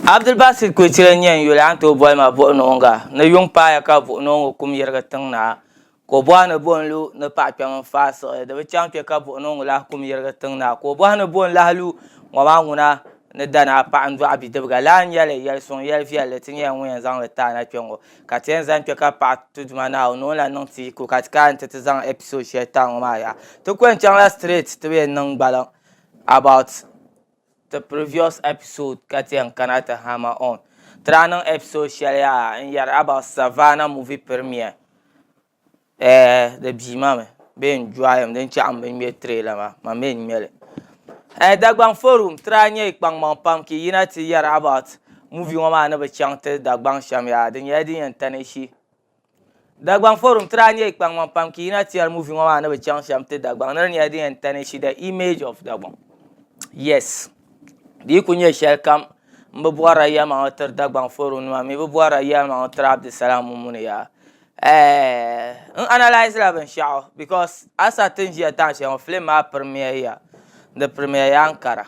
Abdulbasit Kuchire n-nyɛ n yuli a ni tooi boli ma Buɣinooŋga. Ni yuŋ paaya ka Buɣinooŋga kum yirigi tiŋ naa, ka o bɔhi ni bo n-lu ni paɣa kpɛm n-faai siɣi. Di bi chaŋ kpe ka Buɣinooŋga lahi kum yirigi tiŋ naa, ka o bɔhi ni bo n-lahi lu ŋɔ maa ŋuna ni da naa paɣa n-dɔɣi bidibiga. Lala n-nyɛ li, yɛli suŋ, yɛli viɛlli, ti nyɛla ŋun yɛn zaŋ li ti a na kpe ŋɔ. Ka ti yɛn zani kpe ka paɣa ti Duuma Naawuni ni o ni lahi niŋ ti yiko ka ti kana nti ti zaŋ episode shɛli ti a ŋɔ maa yaha. Ti ku yɛn chaŋla straight ti bi yɛn niŋ gbaliŋ about the previous episode ka ti yɛn kana ti hammer on. Ti daa niŋ episode shɛli yaa n yɛri about Savannah movie premiere. Eh, di bii ma mi bee n joyim din chaɣ m bi ŋme trailer maa, man mi n ŋme li. Eh, Dagbaŋ forum ti daa nyɛ kpaŋmaŋ pam ka yi yina ti yɛri about movie ŋɔ maa ni bi chaŋ ti Dagbaŋ shɛm yaa, di nyɛla din yɛn tanishi. Dagbaŋ forum ti daa nyɛ kpaŋmaŋ pam ka yi yina ti yɛri movie ŋɔ maa ni bi chaŋ shɛm ti Dagbaŋ ni di nyɛla din yɛn tanishi the image of Dagbaŋ. Yes, di yi ku nyɛ shɛli kam m bi bɔrila yɛlimaŋli tiri Dagbaŋ forum nima, m mi bi bɔrila yɛlimaŋli tiri Abdulsalam Mumuni yaa. Eh, n analyse la binshɛɣu because asa ti ni ʒiya time shɛli ŋɔ film maa premiere ya, di premiere ya Ankara.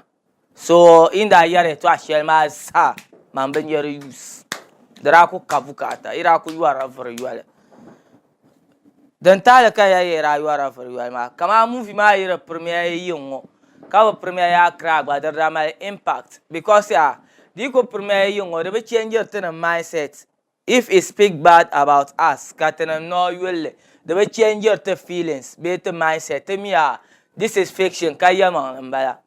So yi ni daa yɛri yɛltɔɣa shɛli maa zaa man bi nya di use. Di daa ku ka bukaata, yi daa ku yɔrila vuri yoli. Din tahili ka ya yi daa yɔrila vuri yoli maa, kamani movie maa yi di premiere yiŋ ŋɔ ka bi premiere ya Accra gba di daa mali impact because yaa di yi ku premiere yiŋ ŋɔ di bi change ti ni mindset. If he speak bad about us ka tinim noo yuli li, di bi change ti feelings bee ti mindset, ti mi yaa this is fiction ka yɛlimaŋli m-bala.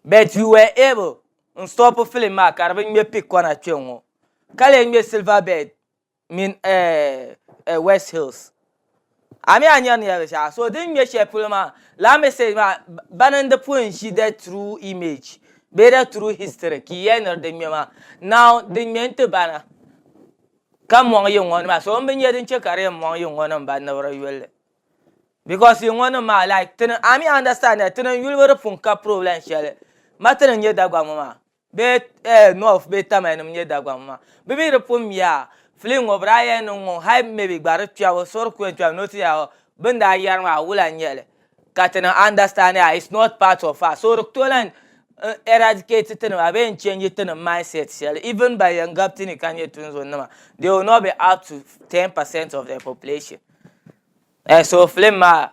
But you were able n stop film maa ka di bi ŋme pick kɔna kpe ŋ-ŋɔ ka lee ŋme Silver Bird mini West Hills. A mi a nyari ni ya binshɛɣu. So din ŋme shɛli polo maa, lala message maa bani n-di pun ʒi the true image bee the true history ka yi yɛli ni di ŋme maa. Now di ŋme n-ti bana ka mɔŋ yi ŋɔ nima. So m bi nya din che ka di yɛn mɔŋ yi ŋɔ nim ba ni bi di yuli li. Because yi ŋɔ nim maa like tini a mi understand ya tini yulibu di pun ka problem shɛli. Ma tini n-nyɛ Dagbamba maa. Bee eh North bee Tamale nim nyɛ Dagbaŋ maa bɛ mi di pun miya film ŋɔ bɛ daa yɛli ni ŋ-ŋɔ hali maybe gba di kpɛbu so di ku yɛn kpɛmi ni o ti yɛli bɛ ni daa yɛri maa wula n-nyɛ li ka ti niŋ understand yaa it's not part of us so di ku tooi lan eradicate ti nima bee n-change ti nim mindset shɛli even ban yɛn gabi ti ni ka nyɛ tunzun nima they will not be up to 10% of the population eh so film maa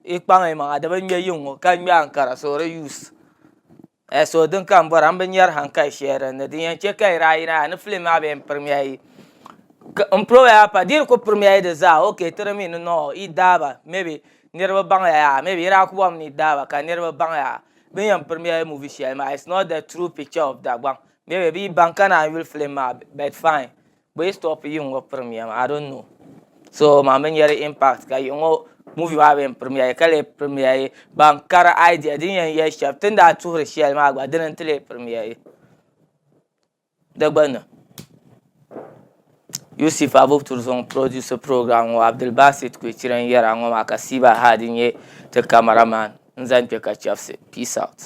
yi kpaŋ yi maŋa di bi ŋmɛ yiŋ ŋɔ ka ŋmɛ Ankara so di use. Eh, so din ka m bɔra m bi nyari hankali shɛli din ni din yɛn chɛ ka yi daa yina ni film maa bee n pirimiya yi n pirimiya pa di yi ku pirimiya yi di zaa ok ti di mi ni no yi daaba maybe niriba baŋya yaa maybe yi daa ku bɔmi ni yi daaba ka niriba baŋ yaa bɛ ni yɛn pirimiya yi movie shɛli maa it's not the true picture of Dagbaŋ maybe bɛ yi baŋ ka naan yuli film maa but fine Bɛ yi stop yiŋ ŋɔ premiere maa I don't know so maa mi nyɛri impact ka yiŋ ŋɔ movie maa bɛ yɛn premiere yi ka lee premiere yi ban kari idea din yɛn yɛli shɛba ti ni daa tuhiri shɛli maa gba dini n-ti lee premiere yi di gbunni Yusuf Abu Turzong produce program ŋɔ Abdulbasit Kwekyire n-yɛra ŋɔ maa ka Siba Hadi nyɛ ti camera man n zaŋ kpe ka chɛbisi. Peace out.